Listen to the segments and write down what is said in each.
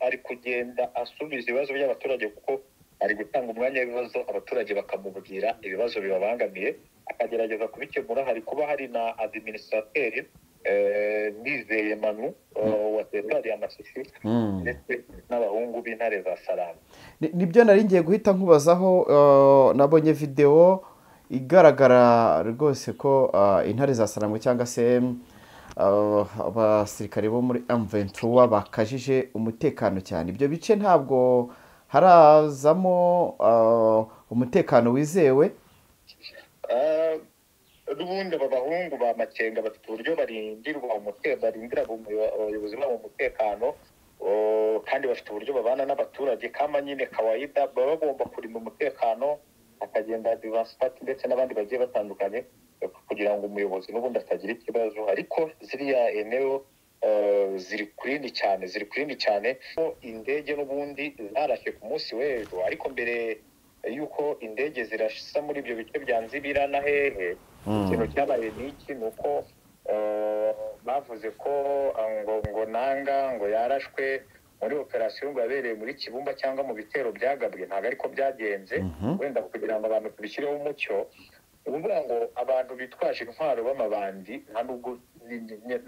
Ari kugenda asubiza ibibazo by'abaturage, kuko ari gutanga umwanya w'ibibazo, abaturage bakamubwira ibibazo bibabangamiye, akagerageza kubikemura. Hari kuba hari na administrateur Nizeye Manu wa teritwari ya Masisi, ndetse n'abahungu b'intare za Saranga. Nibyo nari ngiye guhita nkubazaho. Nabonye video igaragara rwose ko intare za Saranga cyangwa se abasirikare bo muri M23 bakajije umutekano cyane. Ibyo bice ntabwo harazamo umutekano wizewe. N'ubundi aba bahungu ba Makenga bafite uburyo barindirwa umutekano, barindira abayobozi babo umutekano, kandi bafite uburyo babana n'abaturage kama nyine kawaida. Baba bagomba kurinda umutekano, akagenda advance party ndetse n'abandi bagiye batandukanye, kugira ngo umuyobozi n'ubundi atagira ikibazo. Ariko ziriya eneo ziri kurini cyane, ziri kurini cyane. Indege n'ubundi zarashe ku munsi w'ejo, ariko mbere yuko indege zirasa muri ibyo bice bya Nzibira na hehe, ikintu cyabaye n'iki ni uko bavuze ko ngo Nanga ngo yarashwe muri operasiyo ngo yabereye muri Kibumba cyangwa mu bitero byagabwe. Ntabwo ariko byagenze. Wenda kugira ngo abantu tubishyireho umucyo, uvuga ngo abantu bitwaje intwaro b'amabandi, nta nubwo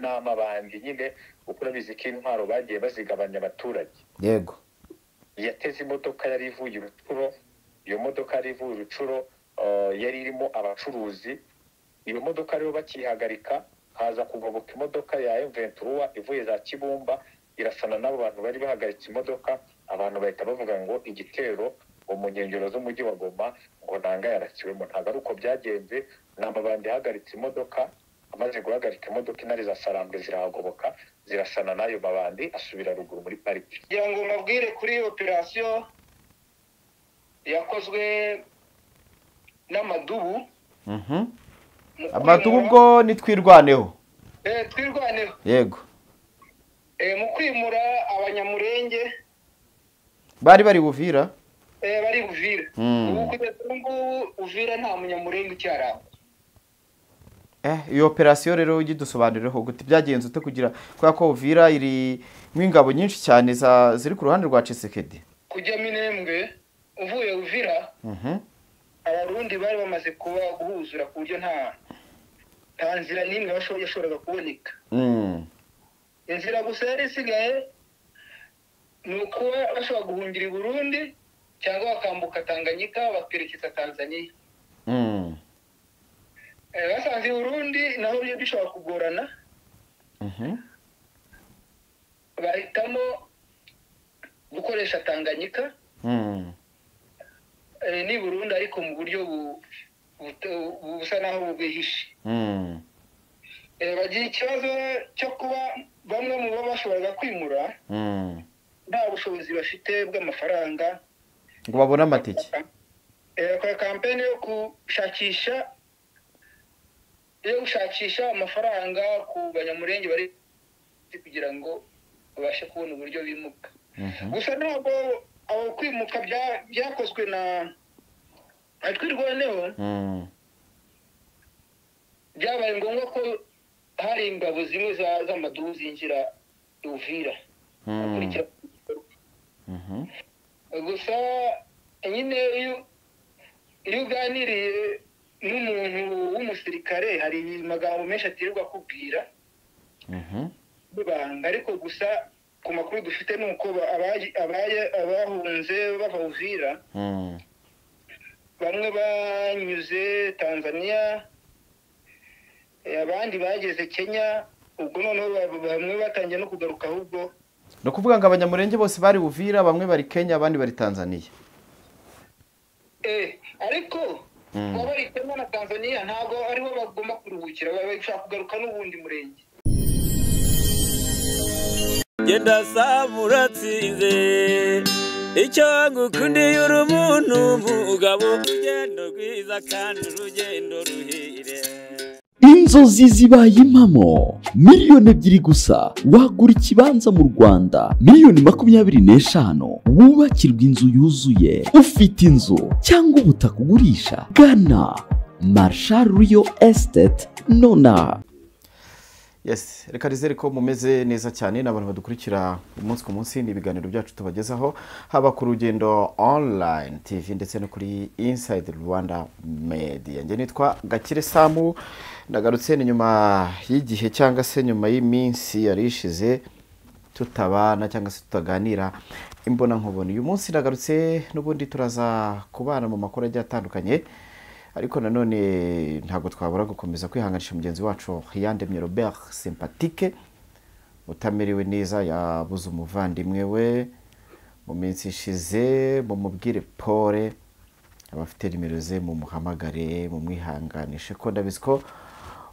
n'amabandi nyine, kuko urabizi ko intwaro bagiye bazigabanya abaturage. Yego, yateze imodoka yari ivuye Rucuro. Iyo modoka yari ivuye Rucuro yari irimo abacuruzi. Iyo modoka rero bakihagarika, haza kugoboka imodoka ya M23 ivuye za Kibumba, irasana n'abo bantu bari bahagaritse imodoka. Abantu bahita bavuga ngo igitero mu nkengero z'umujyi wa Goma ngo Nanga yarasiwemo. Ntabwo ari uko byagenze. Ni amabandi yahagaritse imodoka. Amaze guhagarika imodoka, intare za Sarambwe zirahagoboka, zirasana n'ayo mabandi, asubira ruguru muri pariki. Kugira ngo mbabwire kuri operasiyo yakozwe n'amadubu. Amadubu ubwo nitwirwaneho. Twirwaneho. Yego. Mu kwimura Abanyamurenge bari bari Uvira. Bari Uvira. Ubu kugeza ubu ngubu Uvira nta Munyamurenge ucyarangwa. Iyo operasiyo rero ugidusobanurireho gute byagenze ute, kugira kubera ko Uvira iri mw'ingabo nyinshi cyane ziri ku ruhande rwa Tshisekedi. Kujya Minembwe uvuye Uvira, Abarundi bari bamaze kuba guhuzura ku buryo nta nzira n'imwe yashoboraga kuboneka. Inzira gusa yari isigaye ni ukuba bashobora guhungira i Burundi cyangwa bakambuka Tanganyika bakerekeza Tanzania. Basanze i Burundi naho bishobora kugorana, bahitamo gukoresha Tanganyika ni Burundi, ariko mu buryo busa naho bwihishe. Bagira ikibazo cyo kuba bamwe mu bo bashoboraga kwimura nta bushobozi bafite bw'amafaranga ngo babone amatike. Bakora kampeni yo gushakisha amafaranga ku Banyamurenge bari kugira ngo babashe kubona uburyo bimuka. Gusa ntabwo abo kwimuka byakozwe na Twirwaneho. Byabaye ngombwa ko hari ingabo zimwe z'amadubu zinjira Uvira. Gusa nyine iyo uganiriye n'umuntu w'umusirikare hari amagambo menshi atirirwa akubwira bibanga, ariko gusa ku makuru dufite ni uko abahunze bava Uvira bamwe banyuze Tanzania, abandi bageze Kenya, ubwo noneho bamwe batangiye no kugaruka ahubwo. Ni ukuvuga ngo Abanyamurenge bose bari Uvira, bamwe bari Kenya, abandi bari Tanzania. Ariko bari Kenya na Tanzania ntabwo ariho bagomba kuruhukira, bashaka kugaruka n'ubundi murenge. Genda samuratsinze icyo ngukundiye uri umuntu mugabo, urugendo rwiza kandi urugendo ruhire. Inzozi zibaye impamo. 2 miliyoni gusa wagura ikibanza mu Rwanda, miliyoni 25 wubakirwa inzu yuzuye. Ufite inzu cyangwa ubutaka ugurisha? Gana Marshal Real Estate nona. Yes, reka nizere ko mumeze neza cyane n'abantu badukurikira umunsi ku munsi. Ni ibiganiro byacu tubagezaho haba ku Rugendo Online TV ndetse no kuri Inside Rwanda Media. Njye nitwa Gakire Samu, ndagarutse ni nyuma y'igihe cyangwa se nyuma y'iminsi yari ishize tutabana cyangwa se tutaganira imbona nkubona. Uyu munsi ndagarutse n'ubundi turaza kubana mu makuru agiye atandukanye, ariko nanone ntabwo twabura gukomeza kwihanganisha mugenzi wacu Yandemye Robert Sympathique utamerewe neza, yabuze umuvandimwe we mu minsi ishize. Mumubwire pole, abafite nimero ze mumuhamagare mumwihanganishe, ko ndabizi ko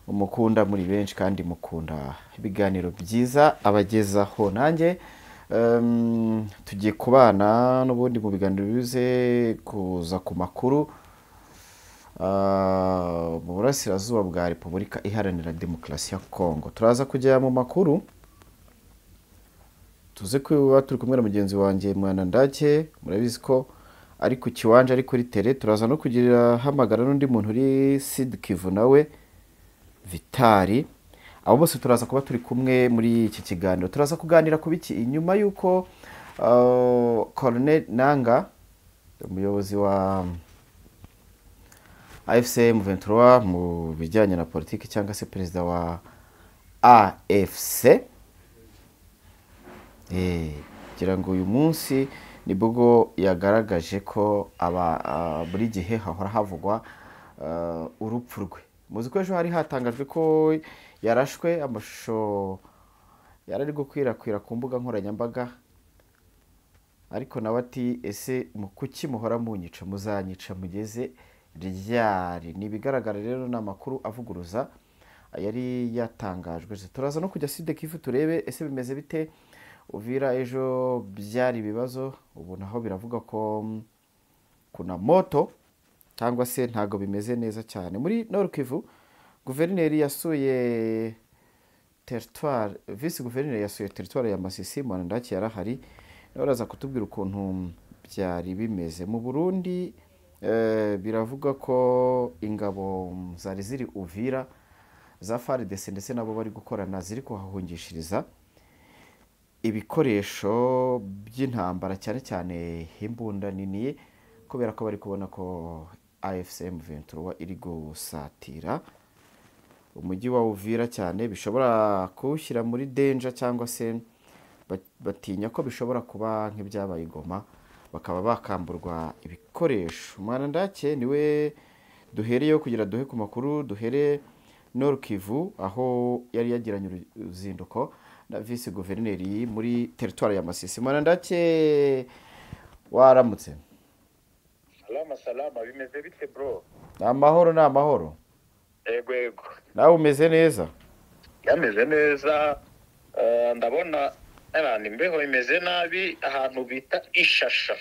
mukunda muri benshi kandi mukunda ibiganiro byiza abagezaho. Nanjye tugiye kubana n'ubundi mu biganiro bize kuza ku makuru mu burasirazuba bwa Repubulika Iharanira Demokarasi ya Kongo. Turaza kujya mu makuru, tuze kuba turi kumwe na mugenzi wanjye Mwana Ndake, murabizi ko ari ku kiwanja, ari kuri tele. Turaza no kugira hamagara n'undi muntu uri Sud Kivu nawe Vitari. Abo bose turaza kuba turi kumwe muri iki kiganiro. Turaza kuganira ku biki inyuma y'uko Colonel Nanga, umuyobozi wa AFC M23 mu bijyanye na politiki cyangwa se perezida wa AFC, ngira ngo uyu munsi nibwo yagaragaje ko aba buri gihe hahora havugwa urupfu rwe. Muzi ko ejo hari hatangajwe ko yarashwe, amashusho yarari gukwirakwira ku mbuga nkoranyambaga, ariko nawe ati ese kuki muhora munyica, muzanyica mugeze ryari? Ni ibigaragara rero ni amakuru avuguruza yari yatangajwe. Turaza no kujya Sud Kivu turebe ese bimeze bite. Uvira ejo byari ibibazo, ubu naho biravuga ko kuna moto cyangwa se ntago bimeze neza cyane. Muri Nord Kivu guverineri yasuye territoire, vice guverineri yasuye territoire ya Masisi, Mwana Ndake yarahari, nawe araza kutubwira ukuntu byari bimeze. Mu Burundi biravuga ko ingabo zari ziri Uvira za FARDC ndetse nabo bari gukorana ziri kuhahungishiriza ibikoresho by'intambara, cyane cyane imbunda nini, kubera ko bari kubona ko AFC M23 iri gusatira umujyi wa Uvira cyane, bishobora kuwushyira muri danger cyangwa se batinya ko bishobora kuba nk'ibyabaye i Goma, bakaba bakamburwa ibikoresho. Mwana Ndake niwe duhereyeho kugira duhe ku makuru. Duhere Nord Kivu aho yari yagiranye uruzinduko na vice guverineri muri territoire ya Masisi. Mwana Ndake, waramutse? Salama salama, bimeze bite bro? Amahoro ni amahoro. Yego yego. Nawe umeze neza? Yameze neza. Ndabona abantu imbeho imeze nabi ahantu bita Ishasha.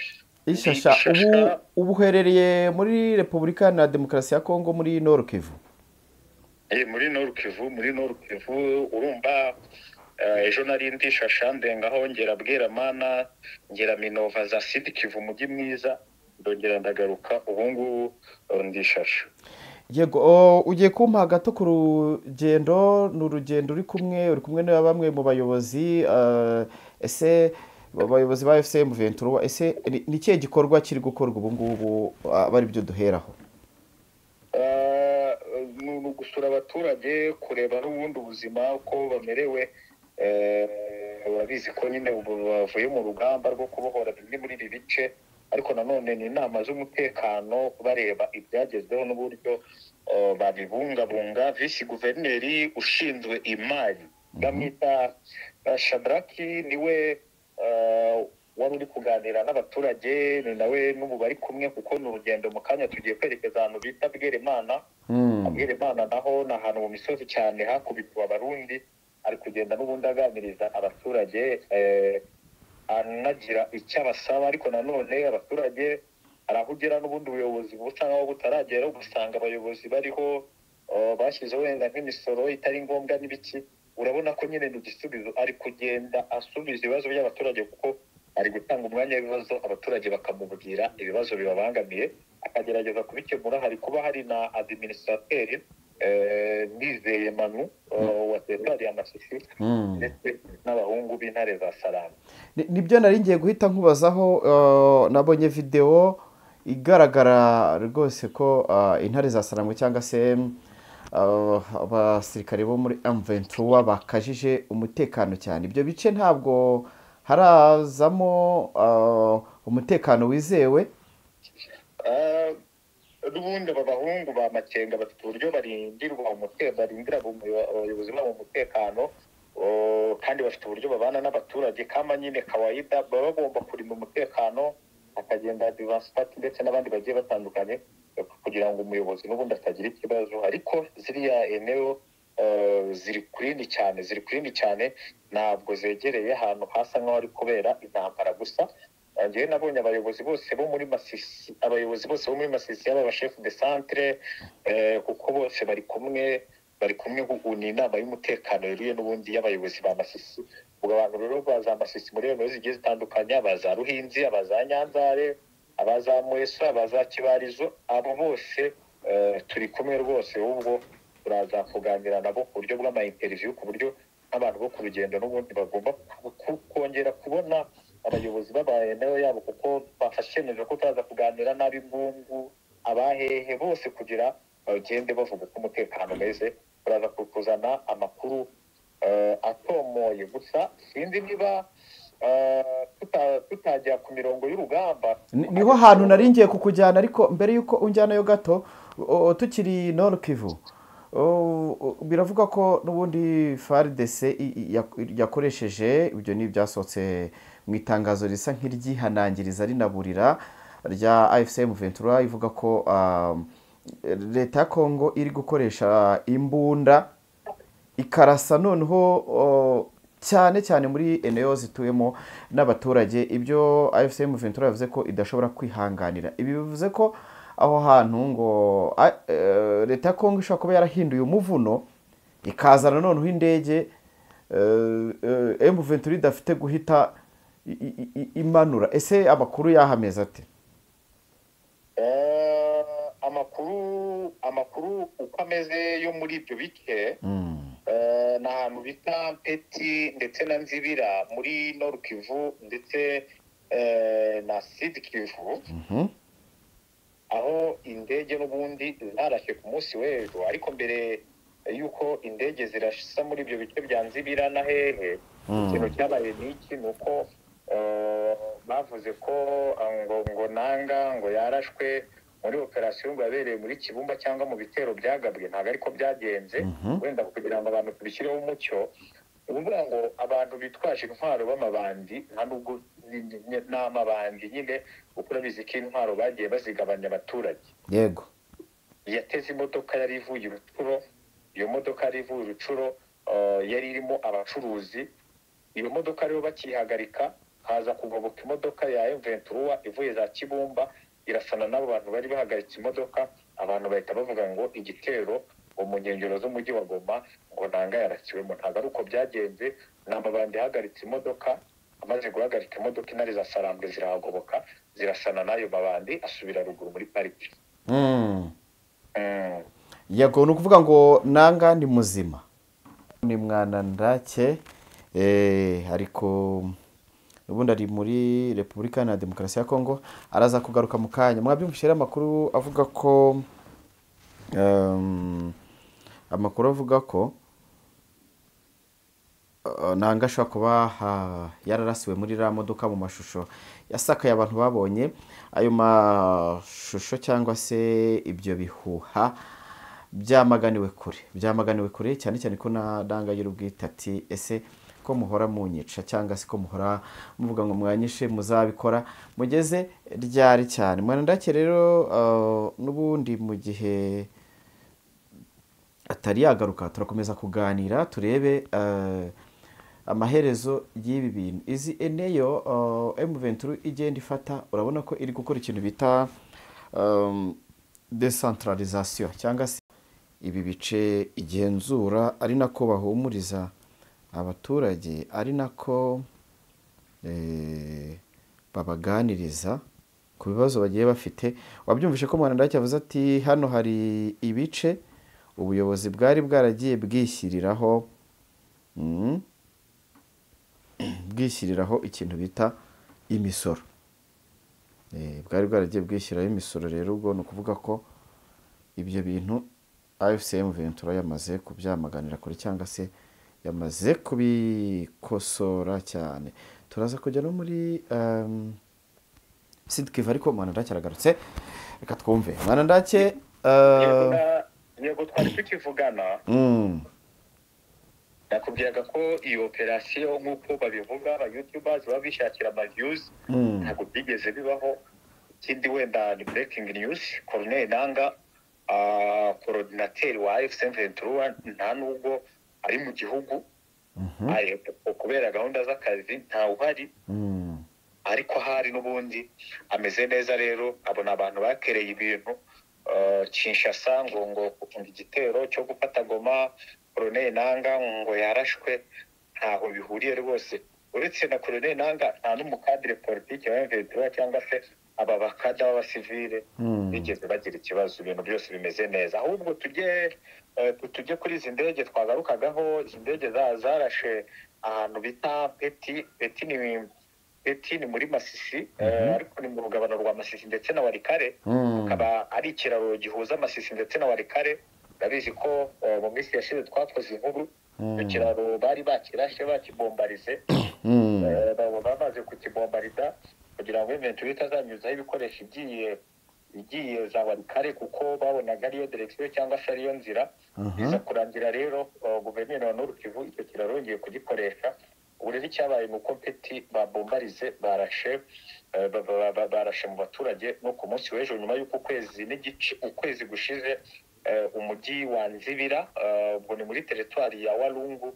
Ishasha ubu uherereye muri Repubulika na Demokarasi ya Kongo muri Nord Kivu. Muri Nord Kivu, muri Nord Kivu urumva ejo nari ndi Ishasha ndengaho ngera Bweramana, ngera Minova za Sud Kivu, umujyi mwiza, ndongera ndagaruka ubu ngubu ndi Ishasha. Yego, ugiye kumpa gato ku rugendo, ni urugendo uri kumwe na bamwe mu bayobozi, ese abayobozi ba AFC M23, ese ni ikihe gikorwa kiri gukorwa ubu ngubu bari byo duheraho? Ni ugusura abaturage, kureba n'ubundi ubuzima uko bamerewe. Urabizi ko nyine ubu bavuye mu rugamba rwo kubohora bimwe muri ibi bice, ariko nanone ni inama z'umutekano bareba ibyagezweho n'uburyo babibungabunga. Visi guverineri ushinzwe imari bamwita Shadraki, niwe wari uri kuganira n'abaturage, ni nawe n'ubu bari kumwe, kuko ni urugendo mu kanya tugiye kwerekeza ahantu bita Bweramana. Bweramana naho ni ahantu mu misozi cyane hakubitiwe Abarundi, ari kugenda n'ubundi aganiriza abaturage, anagira icyo abasaba. Ariko nanone abaturage hari aho ugera n'ubundi ubuyobozi busa nkaho butaragera, ugasanga abayobozi bariho bashyizeho wenda nk'imisoro itari ngombwa n'ibiki. Urabona ko nyine ni igisubizo, ari kugenda asubiza ibibazo by'abaturage, kuko ari gutanga umwanya w'ibibazo abaturage bakamubwira ibibazo bibabangamiye, akagerageza kubikemura. Hari kuba hari na administrateur Nizeye Manu wa teritwari ya Masisi ndetse n'abahungu b'intare za Saranga. Nibyo nari ngiye guhita nkubazaho. Nabonye video igaragara rwose ko intare za Saranga cyangwa se abasirikare bo muri M23 bakajije umutekano cyane. Ibyo bice ntabwo harazamo umutekano wizewe. N'ubundi aba bahungu ba Makenga bafite uburyo barindirwa umutekano, barindira abayobozi babo umutekano, kandi bafite uburyo babana n'abaturage kama nyine kawaida, baba bagomba kurinda umutekano, akagenda advance party ndetse n'abandi bagiye batandukanye kugira ngo umuyobozi n'ubundi atagira ikibazo. Ariko ziriya eneo ziri kurini cyane, ziri kurini cyane, ntabwo zegereye ahantu hasa nk'aho ari kubera intambara. Gusa njyewe nabonye abayobozi bose bo muri Masisi, abayobozi bose bo muri Masisi yaba chef de centre, kuko bose bari kumwe ubu ni inama y'umutekano yeruye n'ubundi y'abayobozi ba Masisi. Ubwo abantu rero baza Masisi muri eneo zigiye zitandukanye, abaza Ruhinzi, abaza Nyanzare, abaza Mweso, abaza Kibarizo, abo bose turi kumwe rwose. Ubwo turaza kuganira nabo ku buryo bw'ama interview, ku buryo abantu bo ku rugendo n'ubundi bagomba kongera kubona abayobozi b'abaeneo yabo, kuko bafashe icyemezo ko turaza kuganira n'ab'Imbungu, abahehe bose kugira bagende bavuga ko umutekano umeze. Turaza kuzana amakuru atomoye. Gusa sinzi niba tutajya ku mirongo y'urugamba. Niho hantu nari ngiye kukujyana, ariko mbere yuko unjyanayo gato, tukiri Nord Kivu, biravuga ko n'ubundi FARDC yakoresheje, ibyo ni byasohotse mu itangazo risa nk'iryihanangiriza rinaburira rya AFC M23, ivuga ko leta ya Kongo iri gukoresha imbunda ikarasa noneho cyane cyane muri eneo zituyemo n'abaturage. Ibyo AFC M23 yavuze ko idashobora kwihanganira. Ibi bivuze ko aho hantu ngo leta ya Kongo ishobora kuba yarahinduye umuvuno ikazana noneho indege M23 idafite guhita imanura. Ese amakuru yahameze ate? Amakuru uko ameze yo muri ibyo bice, ni ahantu bita Mpeti ndetse na Nzibira muri Nord Kivu ndetse na Sud Kivu, aho indege n'ubundi zarashe ku munsi w'ejo. Ariko mbere yuko indege zirasa muri ibyo bice bya Nzibira na hehe, ikintu cyabaye n'iki ni uko bavuze ko ngo Nanga ngo yarashwe muri operation ngo yabereye muri Kibumba cyangwa mu bitero byagabwe. Ntabwo ariko byagenze. Wenda kugira ngo abantu tubishyireho umucyo, uvuga ngo abantu bitwaje intwaro b'amabandi, nta nubwo n'amabandi nyine, kuko urabizi ko intwaro bagiye bazigabanya abaturage. Yego, yateze imodoka yari ivuye Rucuro. Iyo modoka yari ivuye Rucuro yari irimo abacuruzi. Iyo modoka rero bakihagarika, haza kugoboka imodoka ya M23 ivuye za Kibumba, irasana n'abo bantu bari bahagaritse imodoka. Abantu bahita bavuga ngo igitero mu nkengero z'umujyi wa Goma ngo Nanga yarasiwemo. Ntabwo ari uko byagenze. N'amabandi yahagaritse imodoka, amaze guhagarika imodoka intare za Sarambwe zirahagoboka, zirasana n'ayo mabandi, asubira ruguru muri pariki. Yego, ni ukuvuga ngo Nanga ni muzima, ni mwana ndake, ariko ubundi ari muri Repubulika na Demokarasi ya Kongo. Araza kugaruka mu kanya. Mwabyumvise amakuru avuga ko Nanga ashobora kuba yararasiwe muri ra modoka mu mashusho yasakaye abantu babonye ayo mashusho cyangwa se ibyo bihuha byamaganiwe kure, cyane cyane ko na Nanga y'urubwita ati ese ko muhora munyica cyangwa se ko muhora muvuga ngo mwanyishe muzabikora mugeze ryari cyane. Mwana ndake rero n'ubundi mu gihe atari yagaruka turakomeza kuganira turebe amaherezo y'ibi bintu. Izi eneyo M23 igenda ifata, urabona ko iri gukora ikintu bita decentralisation cyangwa se ibi bice igenzura, ari nako bahumuriza abaturage, ari nako babaganiriza ku bibazo bagiye bafite. Wabyumvishe ko Mwana Ndake yavuze ati hano hari ibice ubuyobozi bwari bwaragiye bwishyiriraho bwishyiriraho ikintu bita imisoro. Bwari bwaragiye bwishyiraho imisoro rero, ubwo ni ukuvuga ko ibyo bintu AFC M23 yamaze kubyamaganira kure cyangwa se yamaze kubikosora cyane. Turaza kujya no muri Sud Kivu, ariko Mwanandake aragarutse, reka twumve Mwanandake. Yego twari tukivugana, nakubwiraga ko iyo operasiyo nk'uko babivuga aba youtubers baba bishakira ama views, ntabwo byigeze bibaho. Ikindi wenda ni breaking news, Corneille Nangaa coordinateur wa AFC M23 nta nubwo ari mu gihugu, kubera gahunda z'akazi ntawe uhari, ariko ahari n'ubundi ameze neza. Rero abona abantu bakereye ibintu Kinshasa ngo igitero cyo gufata Goma, Corneille Nangaa ngo yarashwe, ntaho bihuriye rwose. Uretse na Corneille Nangaa nta n'umukadire politiki wa M23 cyangwa se aba bakada b'abasivile bigeze bagira ikibazo, ibintu byose bimeze neza. Ahubwo tujye kuri izi ndege twagarukagaho. Izi ndege zarashe ahantu bita Peti. Peti ni muri Masisi, ariko ni mu rugabano rwa Masisi ndetse na Walikare, akaba ari ikiraro gihuza Masisi ndetse na Walikare. Ndabizi ko mu minsi yashize twakoze inkuru, ikiraro bari bakirashe bakibombarize, bamaze kukibombariza kugira ngo M23 itazanyuzaho ibikoresho igiye za Walikare, kuko babonaga ariyo direction cyangwa se ariyo nzira. Biza kurangira rero guverineri wa Nord Kivu icyo kiraro yongeye kugikoresha. Ubu rero icyabaye ni uko Peti babombarize, barashe mu baturage. No ku munsi w'ejo nyuma y'uko ukwezi n'igice ukwezi gushize, umujyi wa Nzibira, ubwo ni muri teritwari ya Walungu,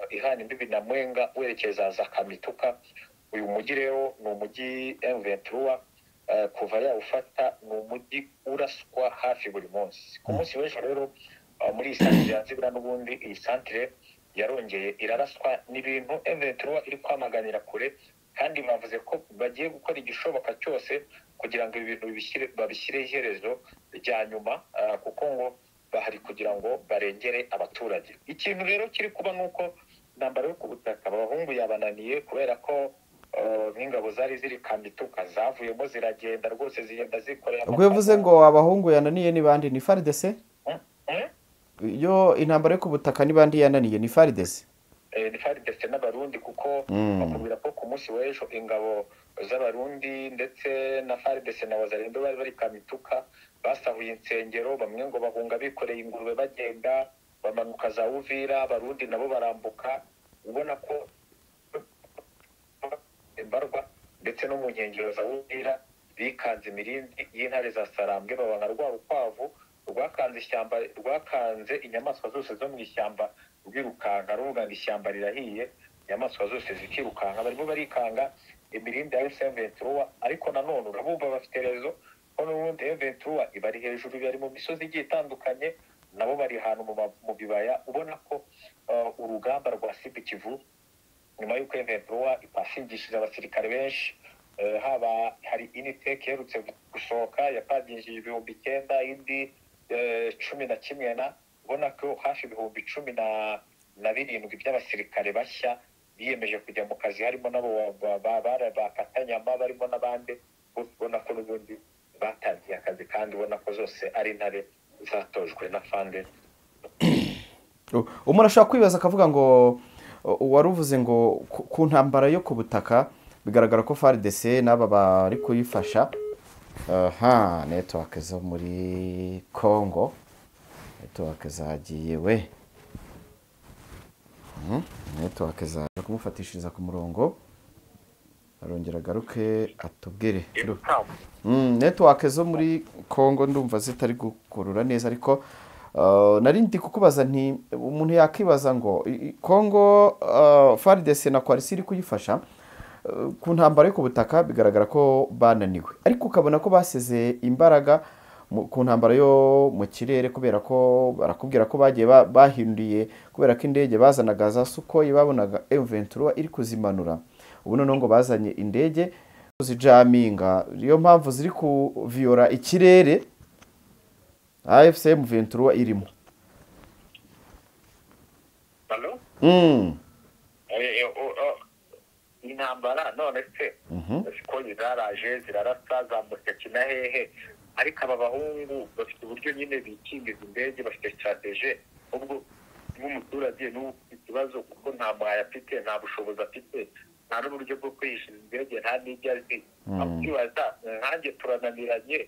ihana imbibi na Mwenga werekeza za Kamituka. Uyu mujyi rero ni umujyi M23 kuva yawufata ni umujyi uraswa hafi buri munsi. Ku munsi w'ejo rero muri iyi santere ya Nzibira n'ubundi iyi santere yarongeye iraraswa n'ibintu M23 iri kwamaganira kure, kandi bavuze ko bagiye gukora igishoboka cyose kugira ngo ibintu babishyire iherezo rya nyuma, kuko ngo bahari kugira ngo barengere abaturage. Ikintu rero kiri kuba nuko intambara yo ku butaka abahungu yabananiye, kubera ko nk'ingabo zari ziri Kamituka zavuyemo ziragenda rwose, zigenda zikorera. Ubwo yavuze ngo abahungu yananiye ni bandi? Ni FARDC? Iyo intambara yo ku butaka ni bandi yananiye? Ni FARDC? Ni FARDC n'Abarundi, kuko bakubwira ko ku munsi w'ejo ingabo z'Abarundi ndetse na FARDC na Wazalendo bari bari Kamituka, basahuye insengero, bamwe ngo bahunga bikoreye ingurube bagenda bamanuka za Uvira, Abarundi nabo barambuka. Ubona ko imbarwa ndetse no mu nkengero za Uvira bikanze imirindi y'intare za Sarambwe, baba nka rwa rukwavu rwakanze ishyamba, rwakanze inyamaswa zose zo mu ishyamba rwirukanka, ruvuga ngo ishyamba rirahiye, inyamaswa zose zikirukanka. Barimo barikanga imirindi ya M23, ariko nanone urabumva bafite rezo ko n'ubundi M23 ibari hejuru, bari mu misozi igiye itandukanye, nabo bari ahantu mu bibaya. Ubona ko urugamba rwa Sud Kivu nyuma y'uko M23 ipasingishije abasirikare benshi, haba hari Initec iherutse gusohoka yapagishije 9,000, indi 11 na ubona ko hafi 17,000 by'abasirikare bashya biyemeje kujya mu kazi, harimo nabo bakatanyama, barimo n'abandi. Ubona ko n'ubundi batangiye akazi, kandi ubona ko zose ari intare zatojwe na Fande. Umuntu ashobora kwibaza akavuga ngo waruvuze ngo ku ntambara yo ku butaka bigaragara ko FARDC n'aba bari kuyifasha. Aha network zo muri Congo, network zagiye we, network za kumufatishiriza ku murongo, arongera agaruke atubwire. Network zo muri Congo ndumva zitari gukurura neza, ariko nari ndi kukubaza nti umuntu yakibaza ngo Congo FARDC na coalition iri kuyifasha ku ntambara yo ku butaka bigaragara ko bananiwe, ariko ukabona ko basize imbaraga ku ntambara yo mu kirere, kubera ko barakubwira ko bagiye bahinduye, kubera ko indege bazanaga za Sukhoi babonaga M23 iri kuzimanura. Ubu noneho ngo bazanye indege zijaminga, niyo mpamvu ziri kuviyora ikirere AFC M23 irimo. Allo? Intambara none se siko zaraje zirarasa zambutse na hehe, ariko aba bahungu bafite uburyo nyine bikingiza indege, bafite strategie. Ubwo nk'umuturage n'ubu ikibazo kuko nta mwaya afite, nta bushobozi afite, nta n'uburyo bwo kwihisha indege, nta n'ibyo azi. Akibaza nkanjye turananiranye,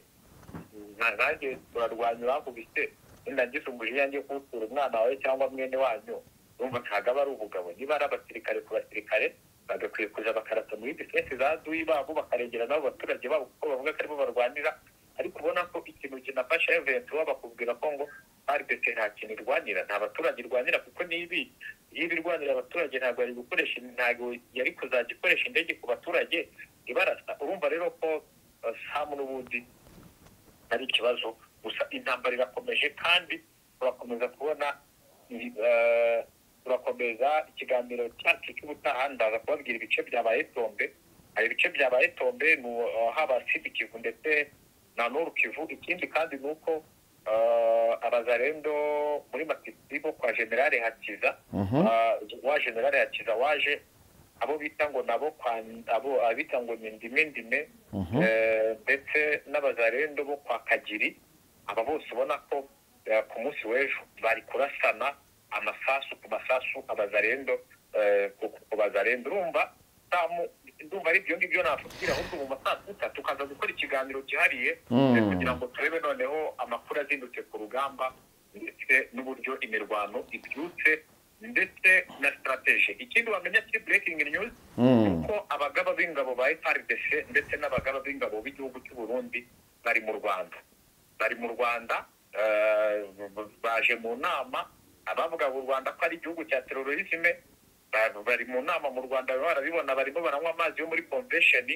nkanjye turarwanya urankubise, ndagize umujinya ngiye kuwutura umwana wawe cyangwa mwene wanyu, urumva ntabwo aba ari ubugabo. Niba ari abasirikare ku basirikare bagakwiye kuja bakarata muri defense za duyi babo, bakarengera nabo abaturage babo kuko bavuga ko aribo barwanira. Ariko ubona ko ikintu kinafasha M23 bakubwira ko ngo RDC nta kintu irwanira, nta baturage irwanira, kuko nibi iyo irwanira abaturage ntabwo yari gukoresha, ntabwo yari kuzajya ikoresha indege ku baturage ibarasa. Urumva rero ko Samu n'ubundi ari ikibazo. Gusa intambara irakomeje kandi turakomeza kubona, turakomeza ikiganiro cyacu cy'ubutaha. Ndaza kubabwira ibice byabaye tombe, hari ibice byabaye tombe haba Sud Kivu ndetse na Nord Kivu. Ikindi kandi ni uko abazarendo muri Masisi bo kwa General Hakiza, wa General Hakiza waje abo bita ngo nabo kwa abo abita ngo ni ndime ndime, ndetse n'abazarendo bo kwa Kagiri, aba bose ubona ko ku munsi w'ejo bari kurasana amasasu ku masasu abazarendo ku bazarendo. Urumva ndumva ari ibyo ngibyo nakubwira, ahubwo mu masaha sita tukaza gukora ikiganiro cyihariye kugira ngo turebe noneho amakuru azindutse ku rugamba ndetse n'uburyo imirwano ibyutse ndetse na strategie. Ikindi wamenya kuri breaking news uko abagaba b'ingabo ba FARDC ndetse n'abagaba b'ingabo b'igihugu cy'u Burundi bari mu Rwanda, bari mu Rwanda baje mu nama. Abavuga u Rwanda ko ari igihugu cya terrorisme bari mu nama mu Rwanda, barabibona, barimo baranywa amazi yo muri convention.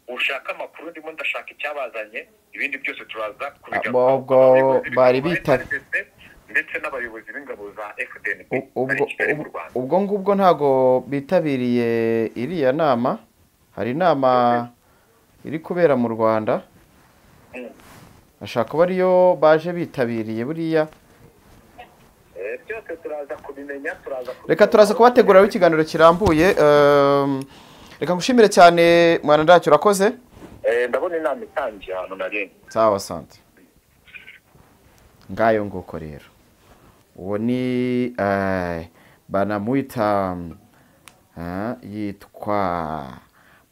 Ushaka amakuru ndimo ndashaka icyabazanye, ibindi byose turaza kubigarukaho. Bari bita ndetse n'abayobozi b'ingabo za FDNB ubwo ngubwo ntago bitabiriye iriya nama. Hari inama iri kubera mu Rwanda, ashaka kuba ariyo baje bitabiriye buriya. Byose turaza kubimenya, turaza reka turaza kubategurira ikiganiro kirambuye. Reka ngushimire cyane mwana ndacyo, urakoze. Ndabona inama itangiye hano nari. Sawa, asante. Ngayo nguko rero uwo ni banamwita yitwa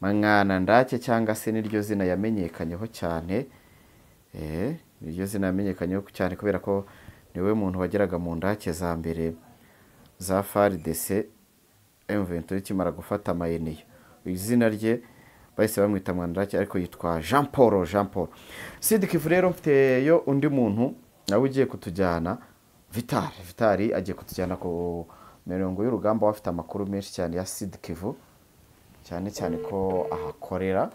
Mwana Ndake, cyangwa se niryo zina yamenyekanyeho cyane. Niryo zina yamenyekanyeho cyane kubera ko niwe muntu wageraga mu ndake za mbere za FARDC M23 ikimara gufata Mayeneye. Izina rye bahise bamwita Mwana Ndake, ariko yitwa Jean Paul. Jean Paul Sud Kivu rero mfiteyo undi muntu nawe ugiye kutujyana, Vitali. Vitali agiye kutujyana ku mirongo y'urugamba, afite amakuru menshi cyane ya Sud Kivu, cyane cyane ko ahakorera.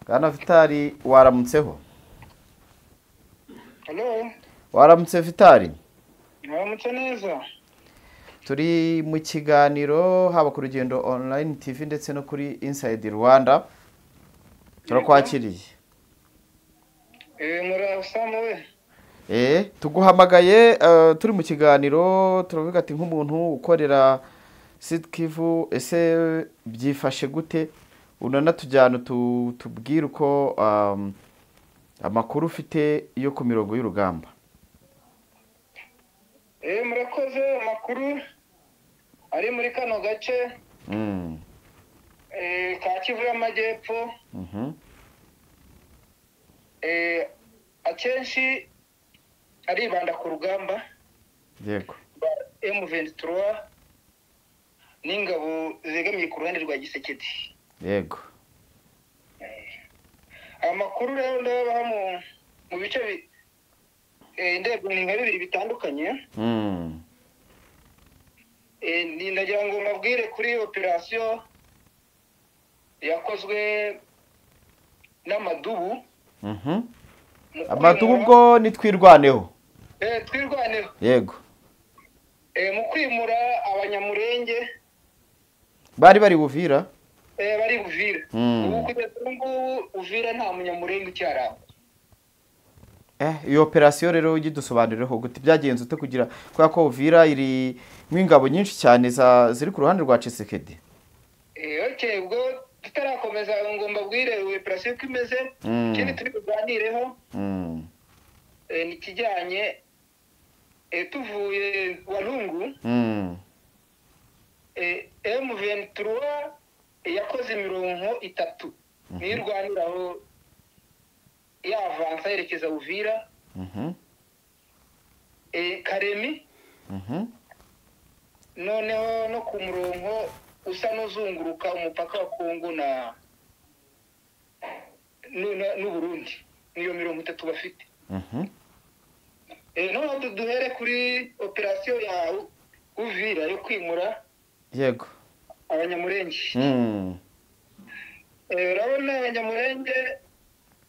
Bwana Vitali, waramutseho? Hello. Waramutse Vitali? Waramutse neza. Turi mu kiganiro haba ku Rugendo Online TV ndetse no kuri Inside Rwanda. Turakwakiriye. Murasamu we. Tuguhamagaye turi mu kiganiro, turavuga ati nk'umuntu ukorera Sud Kivu, ese byifashe gute? Unanatujyana tubwire uko amakuru ufite yo ku mirongo y'urugamba. Murakoze. Amakuru ari muri kano gace ka Kivu y'Amajyepfo, akenshi aribanda ku rugamba. Yego. M23 n'ingabo zegamiye ku ruhande rwa Gisekedi. Yego. Amakuru rero ndabaha mu bice indego ni nka bibiri bitandukanye. Ndagira ngo mbabwire kuri operation yakozwe n'amadubu. Amadubu ubwo nitwirwaneho. Twirwaneho. Yego. Mu kwimura abanyamurenge. Bari Uvira. Bari Uvira. Ubu kugeza ubu Uvira nta Munyamurenge ucyarangwa. Iyo operasiyo rero ugidusobanurireho gute byagenze ute kugira kubera ko Uvira iri mw'ingabo nyinshi cyane ziri ku ruhande rwa Tshisekedi. Okay, ubwo tutarakomeza ngo mbabwire operasiyo uko imeze, ikindi turi buganireho ni ikijyanye tuvuye Walungu. M23 yakoze imirongo itatu nirwaniraho yavansa yerekeza Uvira, Karemi, noneho no ku murongo usa n'uzunguruka umupaka wa Kongo na n'u Burundi. Niyo mirongo itatu bafite. Noneho duhere kuri operasiyo ya Uvira yo kwimura yego Abanyamurenge. Urabona Abanyamurenge,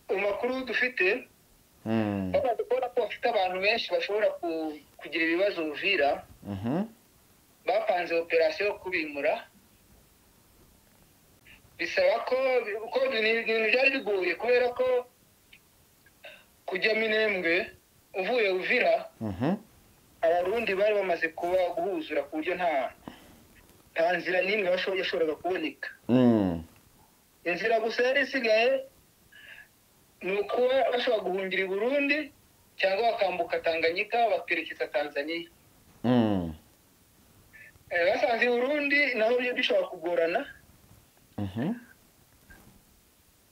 amakuru dufite, bamaze kubona ko bafite abantu benshi bashobora kugira ibibazo Uvira, bapanze operasiyo yo kubimura. Bisaba ko ni ibintu byari bigoye kubera ko kujya Minembwe uvuye Uvira, Abarundi bari bamaze kuba guhuzura ku buryo nta nzira n'imwe yashoboraga kuboneka. Inzira gusa yari isigaye ni ukuba bashobora guhungira i Burundi cyangwa bakambuka Tanganyika bakerekeza Tanzania. Basanze i Burundi naho bishobora kugorana,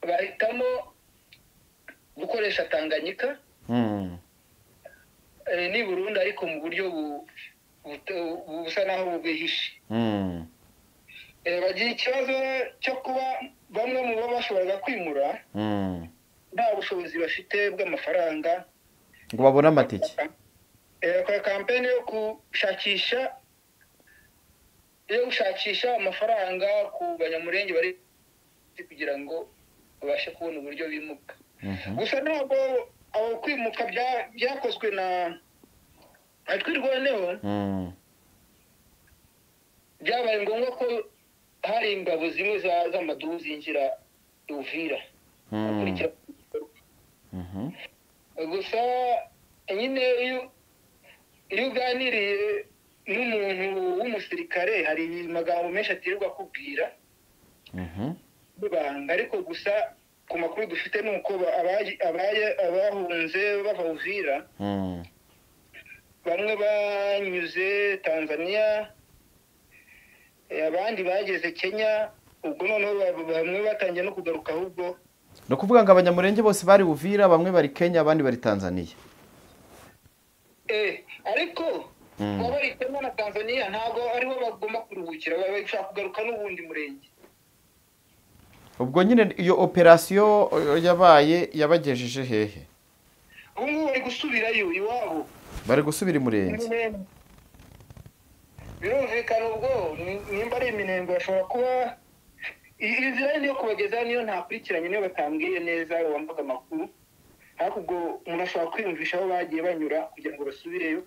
bahitamo gukoresha Tanganyika ni Burundi, ariko mu buryo busa naho bwihishe. Bagira ikibazo cyo kuba bamwe mu bo bashoboraga kwimura nta bushobozi bafite bw'amafaranga ngo babone amatike. Bakora kampeni yo gushakisha amafaranga ku Banyamurenge bari kugira ngo babashe kubona uburyo bimuka. Gusa ntabwo abo kwimuka byakozwe na Twirwaneho. Byabaye ngombwa ko hari ingabo zimwe z'amadubu zinjira Uvira gukurikira. Gusa nyine iyo uganiriye n'umuntu w'umusirikare hari amagambo menshi atirirwa akubwira bibanga, ariko gusa ku makuru dufite ni uko abahunze bava Uvira bamwe banyuze Tanzania, abandi bageze Kenya, ubwo noneho bamwe batangiye no kugaruka ahubwo. Ni ukuvuga ngo Abanyamurenge bose bari Uvira, bamwe bari Kenya, abandi bari Tanzania. Ariko kuba bari Kenya na Tanzania ntabwo ariho bagomba kuruhukira, bashaka kugaruka n'ubundi murenge. Ubwo nyine iyo operasiyo yabaye yabagejeje hehe? Ubu ngubu bari gusubirayo iwabo, bari gusubira i Murenge. Birumvikana, ubwo nimba ari Iminembwe bashobora kuba inzira niyo kubageza niyo ntakurikiranye, niyo batambwiye neza wambaga amakuru, ariko ubwo umuntu ashobora kwiyumvisha aho bagiye banyura kugira ngo basubireyo.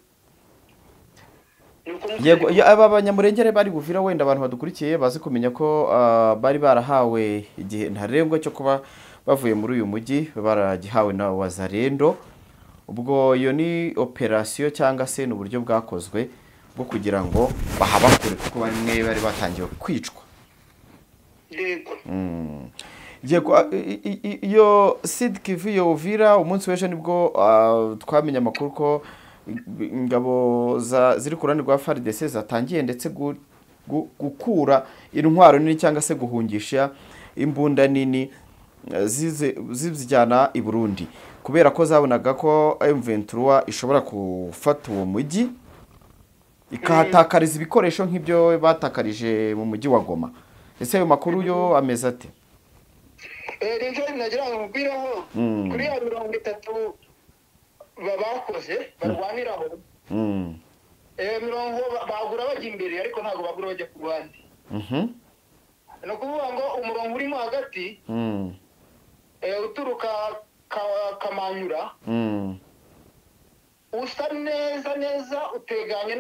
Yego, aba Banyamurenge bari Uvira, wenda abantu badukurikiye bazi kumenya ko bari barahawe igihe ntarengwa cyo kuba bavuye muri uyu mujyi, baragihawe na Wazalendo. Ubwo iyo ni operasiyo cyangwa se ni uburyo bwakozwe bwo kugira ngo bahabakure, kuko bamwe bari batangiye kwicwa. Yego. Yego, iyo Sud Kivu, iyo Uvira, umunsi w'ejo nibwo twamenye amakuru ko ingabo ziri ku ruhande rwa FARDC zatangiye ndetse gukura intwaro nini cyangwa se guhungisha imbunda nini zizijyana i Burundi, kubera ko zabonaga ko M23 ishobora gufata uwo mujyi ikahatakariza ibikoresho nk'ibyo batakarije mu mujyi wa Goma. Ese ayo makuru yo ameze ate? Nibyo nagira ngo nkubwireho kuri ya 30 bakoze barwaniraho. Mirongo bagura bajya imbere, ariko ntabwo bagura bajya ku ruhande. Ni ukuvuga ngo umurongo urimo hagati uturuka Kamanyura usa neza neza uteganye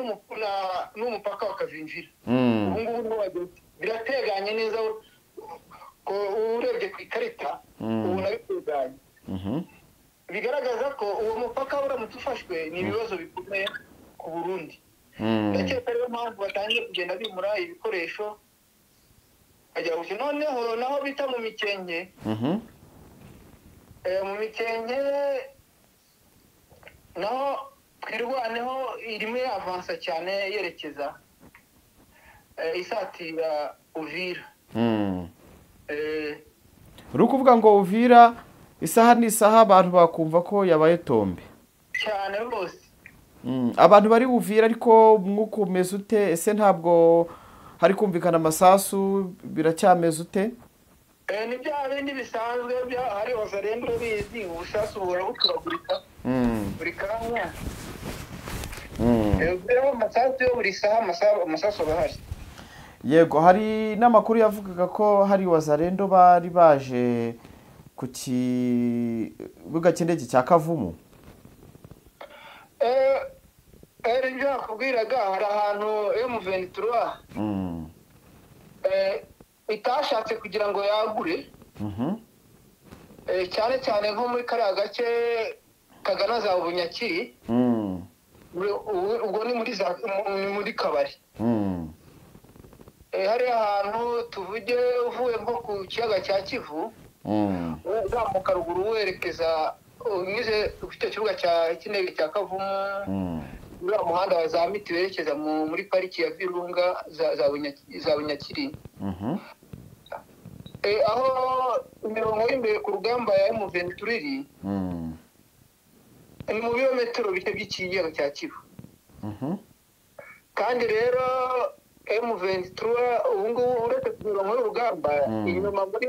n'umupaka wa Kavimvira. Ubu ngubu niho bageze. Birateganye neza, ko urebye ku ikarita ubona biteganye. Bigaragaza ko uwo mupaka uramutse ufashwe ni ibibazo bikomeye ku Burundi. Ndakeka ariyo mpamvu batangiye kugenda bimura ibikoresho bajya gusa. Noneho naho bita mu Mikenke, mu Mikenke naho Twirwaneho irimo avansa cyane yerekeza isatira Uvira. Uri kuvuga ngo Uvira isaha n'isaha abantu bakumva ko yabaye tombe cyane rwose. Abantu bari Uvira ariko umwuka umeze ute? Ese ntabwo hari kumvikana amasasu, biracyameze ute? Ni bya bindi bisanzwe hari Wazalendo bizi, ubusasu buhora buturagurika buri kanya. Rero amasasu yo buri saha, amasasu aba ahari. Yego, hari n'amakuru yavugaga ko hari Wazalendo bari baje ku kibuga cy'indege cya Kavumu. Ibyo nakubwiraga, hari ahantu M23 itashatse kugira ngo yagure, cyane cyane nko muri kariya gace kagana za Bunyakiri, ubwo ni muri Kabari. Hari ahantu tuvuge uvuye nko ku kiyaga cya Kivu uzamuka ruguru werekeza unyuze ku icyo kibuga cy'indege cya Kavumu, uriya muhanda wa za Miti werekeza muri pariki ya Virunga za Bunyakiri, aho imirongo y'imbere ku rugamba ya M23 iri, ni mu birometero bike by'ikiyaga cya Kivu. Kandi rero M23 ubu ngubu uretse ku mirongo y'urugamba, inyuma muri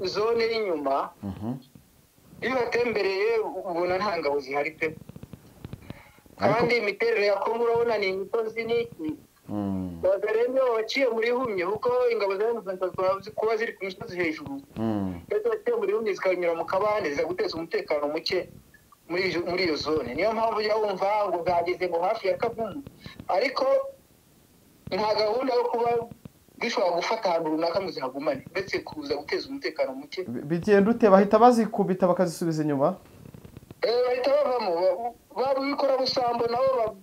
zone y'inyuma, iyo watembereye ubona nta ngabo zihari pe. Kandi imiterere ya Kongo urabona ni imisozi n'iki. Wazalendo baciye muri humye, kuko ingabo za M23 kuba ziri ku misozi hejuru, ndetse baciye muri humye zikanyura mu kabande ziza guteza umutekano muke muri iyo zone. Niyo mpamvu ujya wumva ngo zageze ngo hafi ya Kavumu, ariko nta gahunda yo kuba zishobora gufata ahantu runaka ngo zihagumane, ndetse kuza guteza umutekano muke. Bigenda ute? Bahita bazikubita bakazisubiza inyuma? Bahita bavamo, babikora busambo nabo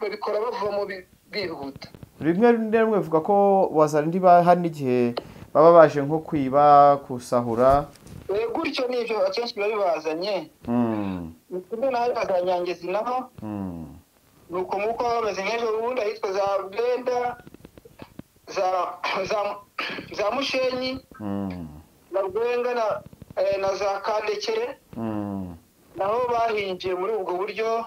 babikora bavamo bihuta. Rimwe na rimwe bivuga ko Wazalendo hari n'igihe baba baje nko kwiba, kusahura. Gutyo nivyo akenshi biba bibazanye. Kimwe n'aho za Nyangezi naho, nuko nk'uko bameze nk'ejo bundi ahitwa za Bwenda, za Mushenyi, na Rwenga na za Kandekere, naho bahinjiye muri ubwo buryo,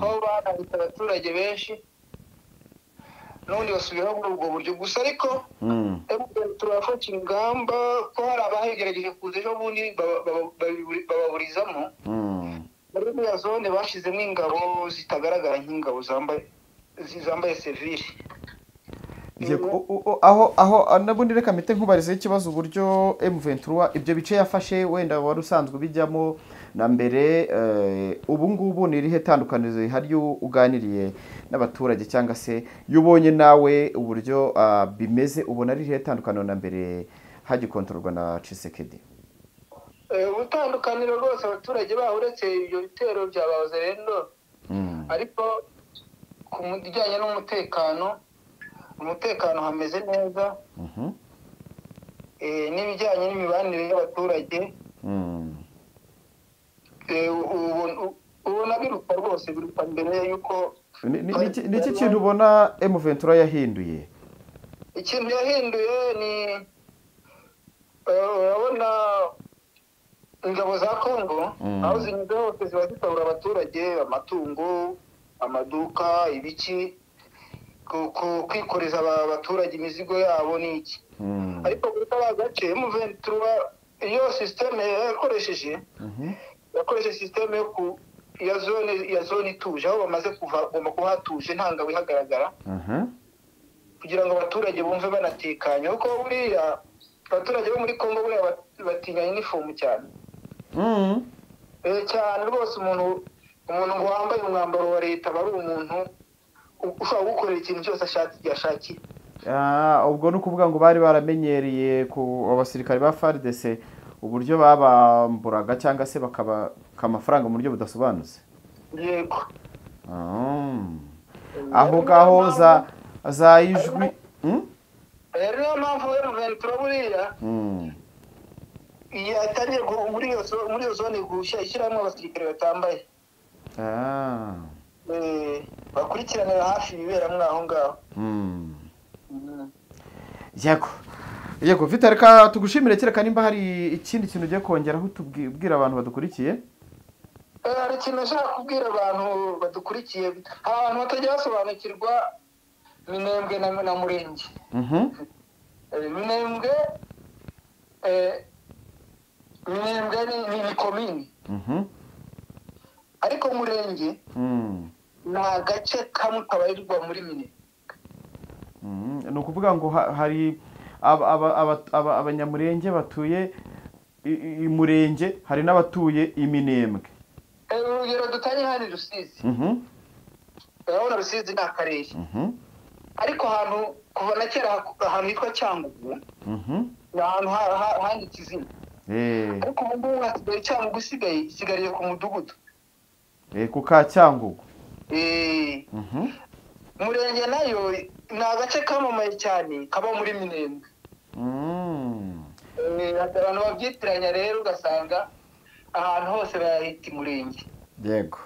aho banahita abaturage benshi, n'ubundi basubiraho muri ubwo buryo gusa. Ariko turafata ingamba ko hari abahegerageje kuza ejo bundi bababurizamo. Muri iriya zone bashyizemo ingabo zitagaragara nk'ingabo zambaye sevire. Aho nabundi reka mpite nkubarizeho ikibazo, uburyo M23 ibyo bice yafashe wenda wari usanzwe ubijyamo na mbere, ubu ngubu ni irihe tandukanirizo rihari uganiriye n'abaturage, cyangwa se iyo ubonye nawe uburyo bimeze, ubona ari irihe tandukaniro na mbere hagikontororwa na Tshisekedi? Ubutandukaniro rwose abaturage baho, uretse ibyo bitero bya Wazalendo, ariko ku bijyanye n'umutekano, umutekano hameze neza. N'ibijyanye n'imibanire y'abaturage, ubona biruta rwose, biruta mbere y'uko. Niki kintu ubona M23 yahinduye? Ikintu yahinduye ni urabona ingabo za Kongo aho zinyuze hose ziba zitabura abaturage, amatungo, amaduka, ibiki, kwikoreza abaturage imizigo yabo n'iki. Ariko muri kariya gace M23 iyo systeme yakoresheje, yakoresheje systeme yo ya zone ituje, aho bamaze kuva bagomba kuba hatuje, nta ngabo ihagaragara, kugira ngo abaturage bumve banatekanye. Kuko buriya abaturage bo muri Kongo buriya batinya uniform cyane. Cyane rwose, umuntu wambaye umwambaro wa leta aba ari umuntu ushobora gukorera ikintu cyose ashakiye. Ubwo ni ukuvuga ngo bari baramenyereye ku abasirikare ba FARDC uburyo babamburaga cyangwa se bakabaka amafaranga mu buryo budasobanutse. Yego. Aho ngaho za ijwi. Rero niyo mpamvu M23 buriya yatangiye muri iyo zone gushyiramo abasirikare batambaye. Bakurikiranira hafi ibiberamo aho ngaho. Yego. Yego Vita, reka tugushimire kereka nimba hari ikindi kintu ugiye kongeraho tubwira abantu badukurikiye. Hari ikintu nashaka kubwira abantu badukurikiye. Hari abantu batajya basobanukirwa Minembwe na Murenge. Minembwe ni komini. Ariko Murenge ni agace kamwe kabarirwa muri Minembwe. Ni ukuvuga ngo hari abanyamurenge batuye i Murenge, hari n'abatuye i Minembwe. Urugero dutanye hano i Rusizi. Urabona Rusizi ni akarere. Ariko ahantu kuva na kera ahantu hitwa Cyangugu ni ahantu handitse izina. Ariko ubu ngubu hasigaye Cyangugu isigariye ku mudugudu. Ku ka Cyangugu. Murenge nayo ni agace kamamaye cyane kaba muri Minembwe. Abantu babyitiranya rero ugasanga ahantu hose bahita Murenge. Yego.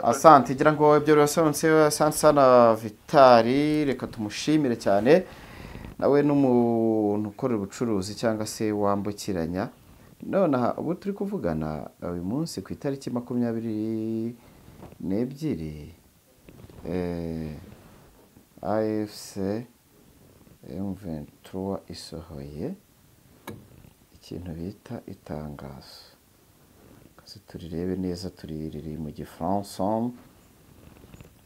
Asante, ngira ngo ibyo birasobanutse. Asante sana Vitali, reka tumushimire cyane. Nawe n'umuntu ukora ubucuruzi cyangwa se wambukiranya. Nonaha ubu turi kuvugana uyu munsi ku itariki 22 AFC M23 isohoye ikintu bita itangazo. Kasi turirebe neza, tuririri mu Gifaransa,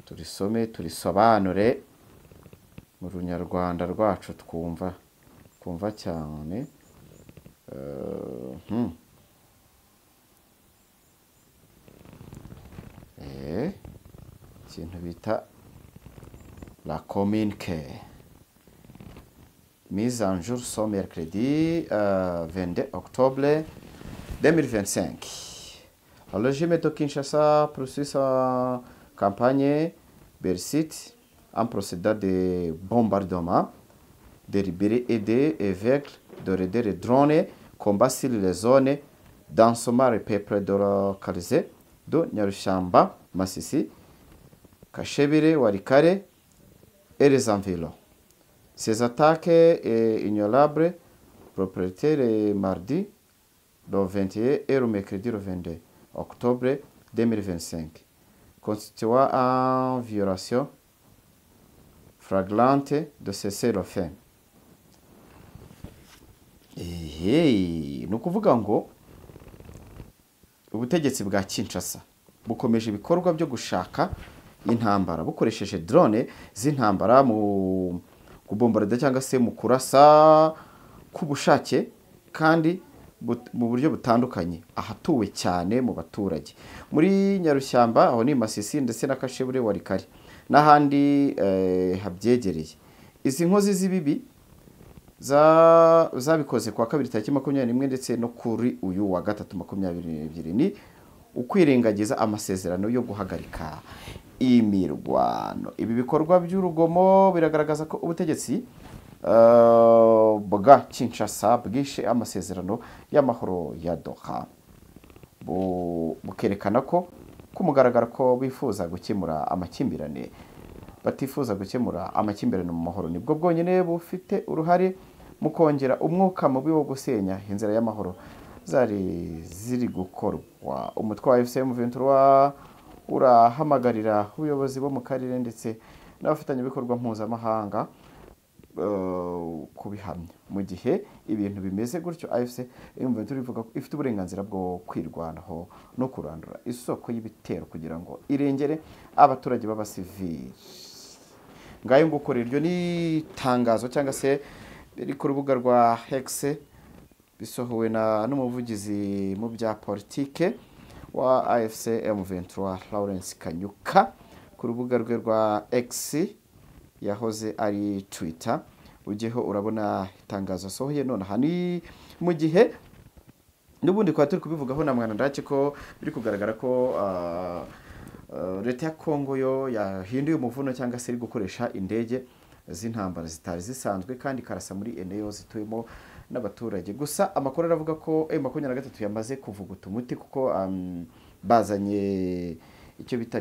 turisome turisobanure mu Runyarwanda rwacu twumva cyane. Ikintu bita la communiqué mise en jour ce mercredi 22 octobre 2025. Le régime de Kinshasa poursuit sa campagne Bersit en procédant de bombardements délibérés et des évêques de des drones combat sur les zones densément peuplées de localisées de Nyarushamba, Masisi, Kashebire, Walikare et les environs. Ces attaques ignobles propriétaires le mardi le 21 et le mercredi le 22 octobre 2025 constituent en violation flagrante de cessez-le-feu. Ni ukuvuga ngo ubutegetsi bwa Kinshasa bukomeje ibikorwa byo gushaka intambara bukoresheje drone z'intambara mu kubombarda cyangwa se mu kurasa kubushake kandi mu buryo butandukanye ahatuwe cyane mu baturage muri Nyarushyamba, aho ni Masisi ndetse na Kashebure Walikare n'ahandi habyegereye. Izi nkozi z'ibibi zabikoze kwa kabiri tariki 21 ndetse no kuri uyu wa gatatu 22 ni ukwirengagiza amasezerano yo guhagarika imirwano. Ibi bikorwa by'urugomo biragaragaza ko ubutegetsi bwa Kinshasa bwishe amasezerano y'amahoro ya Doha, bukerekana ko kumugaragara ko bifuza gukemura amakimbirane, batifuza gukemura amakimbirane mu mahoro. Nibwo bwonyine bufite uruhare mu kongera umwuka mubi wo gusenya inzira y'amahoro zari ziri gukorwa. Umutwe wa AFC M23 urahamagarira ubuyobozi bo mu karere ndetse n'abafatanyabikorwa mpuzamahanga kubihamya. Mu gihe ibintu bimeze gutyo, AFC M23 ivuga ko ifite uburenganzira bwo kwirwanaho no kurandura isoko y'ibitero kugira ngo irengere abaturage b'abasivili. Ngayo nguko rero ni tangazo cyangwa se riri ku rubuga rwa Hex bisohowe na n'umuvugizi mu bya politike wa AFC M23 Lawrence Kanyuka ku rubuga rwe rwa X yahoze ari Twitter, ujyeho urabona itangazo asohoye nonaha. Ni mu gihe n'ubundi twari turi kubivugaho na Mwana Ndake ko biri kugaragara ko leta ya Kongo yo yahinduye umuvuno, cyangwa se iri gukoresha indege z'intambara zitari zisanzwe, kandi ikarasa muri eneo zituyemo n'abaturage. Gusa amakuru aravuga ko M23 yamaze kuvuguta umuti, kuko bazanye icyo bita